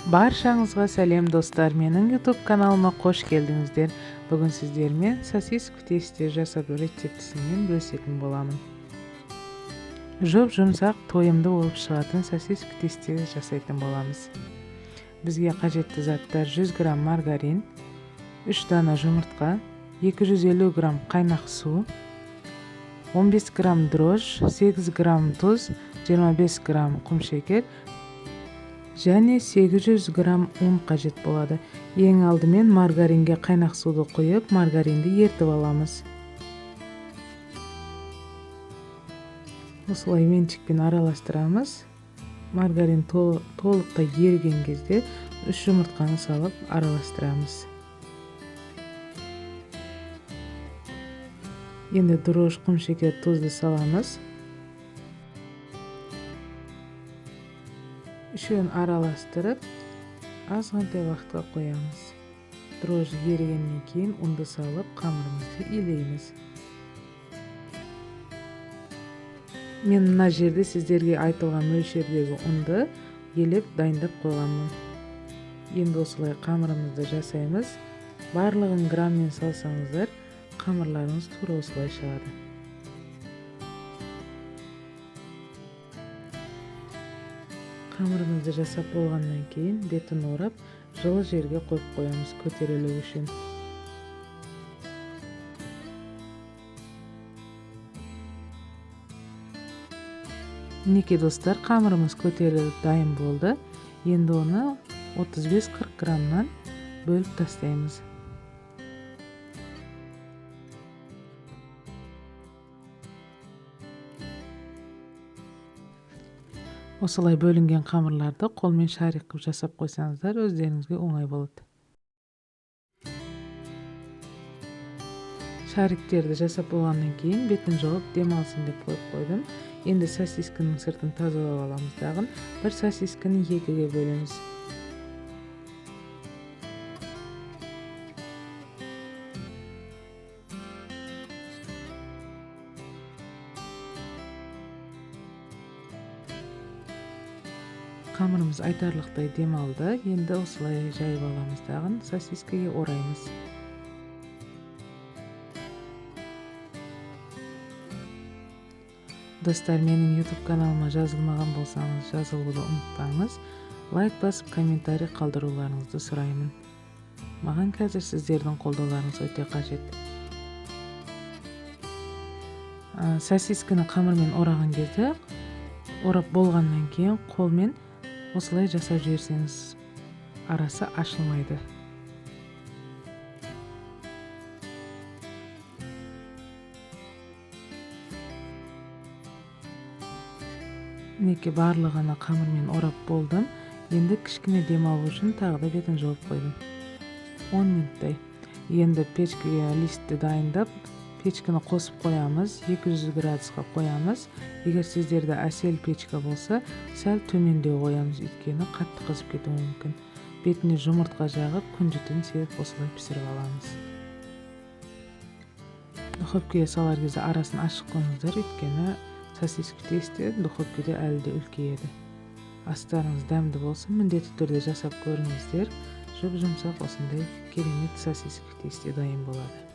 Баршаңызға сәлем, достар! Менің YouTube каналыма қош келдіңіздер. Бүгін сіздермен сосиска в тесте жасап, рецептісімен бөлісетін боламын. Жұп-жұмсақ, тойымды болып шығатын сосиска в тесте жасайтын боламыз. Бізге қажетті заттар: 100 грамм маргарин, 3 дана жұмыртқа, 250 грамм қайнақ су, 15 грамм дрожж, 8 грамм тұз, 25 грамм құмшекер және 800 грамм ұн қажет болады. Ең алдымен маргаринге қайнақ суды құйып, маргаринді ертіп аламыз. Осылай венчикпен араластырамыз. Маргарин толықтай еріген кезде 3 жұмыртқаны салып араластырамыз. Енді дрожж, құмшекер, тұзды саламыз. Үшеуін араластырып, азғантай уақытқа қоямыз. Дрожж ерігеннен кейін ұнды салып, қамырымызды илейміз. Мен мына жерде сіздерге айтылған мөлшердегі ұнды елеп дайындап қойғанмын. Енді осылай қамырымызды жасаймыз. Барлығын граммен салсаңыздар, қамырларыңыз тура осылай шығады. Қамырымызды жасап болғаннан кейін бетін орап, жылы жерге қойып қоямыз көтерілу үшін. Мінекей, достар, қамырымыз көтеріліп дайын болды. Енді оны 35-40 граммнан бөліп тастаймыз. Осылай бөлінген қамырларды қолмен шарик қылып жасап қойсаңыздар, өздеріңізге оңай болады. Шариктерді жасап болғаннан кейін бетін жауып демалсын деп қойып қойдым. Енді сосискінің сыртын тазалап аламыз дағын. Бір сосискіні екіге бөлеміз. Қамырымыз айтарлықтай демалды. Енді осылай жайып аламыз дағын, сосискеге ораймыз. Достар, менің YouTube каналыма жазылмаған болсаңыз, жазылуды ұмытпаңыз. Лайк басып, комментарий қалдыруларыңызды сұраймын. Маған қазір сіздердің қолдауларыңыз өте қажет. Сосискені қамырмен ораған кезде, орап болғаннан кейін қолмен осылай жасап жіберсеңіз, арасы ашылмайды. Мінекей, барлығını қамырмен орап болдым. Енді кішкене демалу үшін тағы да бетін жауып қойдым. 10 минуттай. Енді печкеге листті дайындап, печкені қосып қоямыз, 200 градусқа қоямыз. Егер сіздерде әсел печка болса, сәл төмендеу қоямыз, өйткені қатты қызып кетуі мүмкін. Бетіне жұмыртқа жағып, күнжітін сеуіп осылай пісіріп аламыз. Духовкаға салар кезде арасын ашық қойыңыздар, өйткені сосиска тесте духовкада әлі де үлкейеді. Астарыңыз дәмді болсын, міндетті түрде жасап көріңіздер. Жұп-жұмсақ осындай керемет сосиска тесте дайын болады.